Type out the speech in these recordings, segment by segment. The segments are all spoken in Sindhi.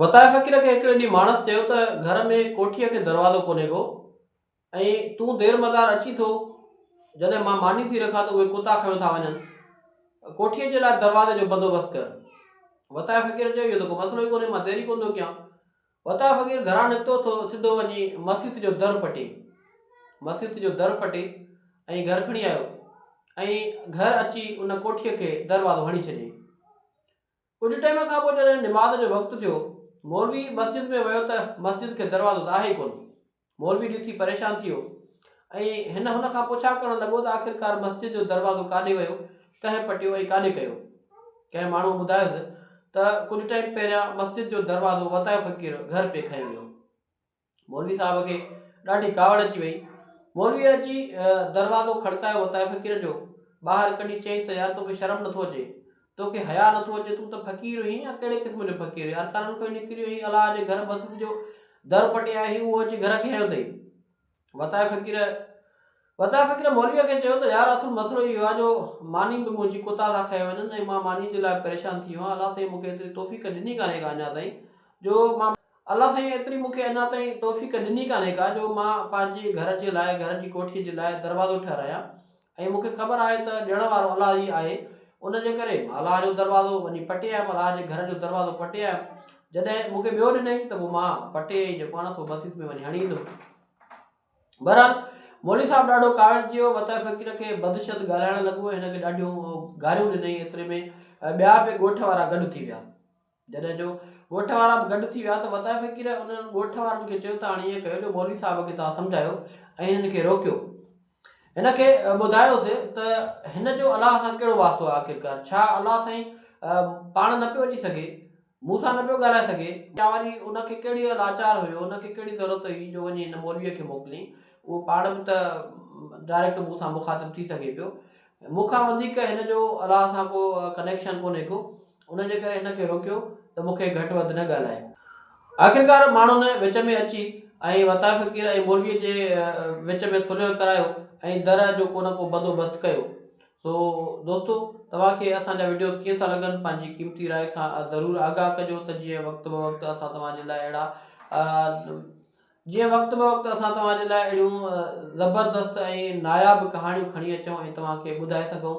وتايي فقير کي هڪڙي ڏينهن ماڻس چيو ته گهر ۾ ڪوٺيء کي دروازو ڪونهي ڪو ۽ تون دير مدار اچين ٿو، جڏهن مان ماني ٿي رکان ته اهي ڪتا کنيو ٿا وڃن. ڪوٺيء جي لاء دروازي جو بندوبست ڪر. وتايي فقير چيو اهو ته ڪو مسئلو ئي ڪونهي، مان دير ئي ڪونه ٿو ڪيان. وتايو فقير گهران نڪتو سو سڌو وڃي مسيت جو در پٽي. مسيت جو در پٽي ۽ گهر کڻي آيو ۽ گهر اچي ان ڪوٺيء کي دروازو هڻي ڇڏيائين. ڪجهه ٽائيم کان پوء جڏهن نماز جو وقت ٿيو، مولوي مسجد ۾ ويو ته مسجد کي دروازو ته آهي ئي ڪونه. مولوي ڏسي پريشان ٿي ويو ۽ هن هن کان پڇا ڪرڻ لڳو ته آخرڪار مسجد جو دروازو ڪاڏي ويو، ڪنهن پٽيو ۽ ڪاڏي ڪيو؟ ڪنهن ماڻهوء ٻڌايس ته ڪجهه ٽائيم پهريان مسجد جو دروازو وتايو فقير گهر پئي کنيو ويو. مولوي صاحب کي ڏاڍي ڪاوڙ اچي وئي. مولويء اچي دروازو کڙڪايو وتايو فقير جو. ٻاهر ڪڍي چيائينس ته يار توکي شرم نٿو اچي؟ توکي حياء نٿو اچي تون ته فقير هئين يا ڪهڙي قسم جو فقير هئين ارڪانن کان نڪري هئين الله جي گهر مسجد جو در پٽي آيو هئين اهو اچي گهر کي هنيو اٿئي وتايو فقير وتايو فقير مولويء کي چيو ته يار اصل مسئلو اهو آهي جو ماني به منهنجي ڪتا ٿا کائي وڃن ۽ مان ماني جي لاء پريشان ٿي ويو آهيان الله سائين مون کي ايتري توفيق ڏني ڪانهي ڪا اڃا تائين جو مان الله سائين ايتري مون کي اڃا تائين توفيق ڏني ڪانهي ڪا جو مان پنهنجي گهر جي لاء گهر جي ڪوٺي جي لاء دروازو ٺهرايان ۽ مون کي خبر آهي ته ڏيڻ وارو الله ئي آهي، ان جي ڪري مان الله جو دروازو وڃي پٽي آيم، الله جي گهر جو دروازو پٽي آيم، جڏهن مون کي ٻيو ڏنائين ته پوء مان پٽي ۽ جيڪو آهي نه سو مسجد ۾ وڃي هڻي ايندم. بهرحال مولوي صاحب ڏاڍو ڪاوڙجي ويو، وتايي فقير کي بدشد ڳالهائڻ لڳو ۽ هن کي ڏاڍيون گاريون ڏنائين، ايتري ۾ ٻيا به ڳوٺ وارا گڏ ٿي ويا. جڏهن جو ڳوٺ وارا به گڏ ٿي ويا ته وتايي فقير انهن ڳوٺ وارن کي چيو ته هاڻي ائين ڪيو جو مولوي صاحب کي توهان سمجهايو ۽ هنن کي روڪيو. هن کي ٻڌايوسي ته هن جو الله سان ڪهڙو واسطو آهي آخرڪار ڇا الله سائين پاڻ نه پيو اچي سگهي؟ مون سان نه پيو ڳالهائي سگهي؟ يا وري ان کي ڪهڙي لاچار هيو، ان کي ڪهڙي ضرورت هئي جو وڃي هن مولويء کي موڪلين؟ اهو پاڻ به ته ڊائريڪٽ مون سان مخاطب ٿي سگهي پيو. مون کان وڌيڪ هن جو الله سان ڪو ڪنيڪشن ڪونهي ڪو. ان جي ڪري هن کي روڪيو ته مون کي گهٽ وڌ نه ڳالهائي. آخرڪار ماڻهن وچ ۾ اچي ۽ وتايي فقير ۽ مولويء جي وچ ۾ صلح ڪرايو ۽ در جو ڪو نه ڪو بندوبست ڪيو. سو دوستو توهان کي اسان جا وڊيوز ڪيئن ٿا لڳن پنهنجي قيمتي راء کان ضرور آگاهه ڪجو ته جيئن وقت بوقت اسان توهان جي لاء اهڙا جيئن وقت بوقت اسان توهان جي لاء اهڙيون زبردست ۽ ناياب ڪهاڻيون کڻي اچون ۽ توهان کي ٻڌائي سگهون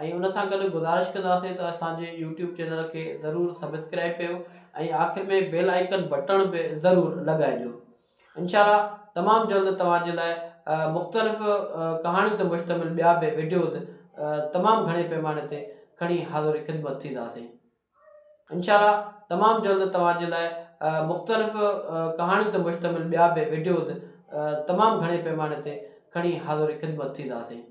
۽ ان سان گڏ گذارش ڪنداسين ته اسان جي يوٽيوب چينل کي ضرور سبسڪرائب ڪيو ۽ آخر ۾ بيل آئيڪن بٽڻ به ضرور لڳائجو انشاء الله تمام جلد توهان جي لاء مختلف ڪهاڻين تي مشتمل ٻيا به وڊيوز تمام گهڻي پيماني تي کڻي حاضر خدمت ٿينداسين. انشاء الله تمام جلد توهان جي لاء مختلف ڪهاڻين تي مشتمل ٻيا به وڊيوز تمام گهڻي پيماني تي کڻي حاضر خدمت ٿينداسين.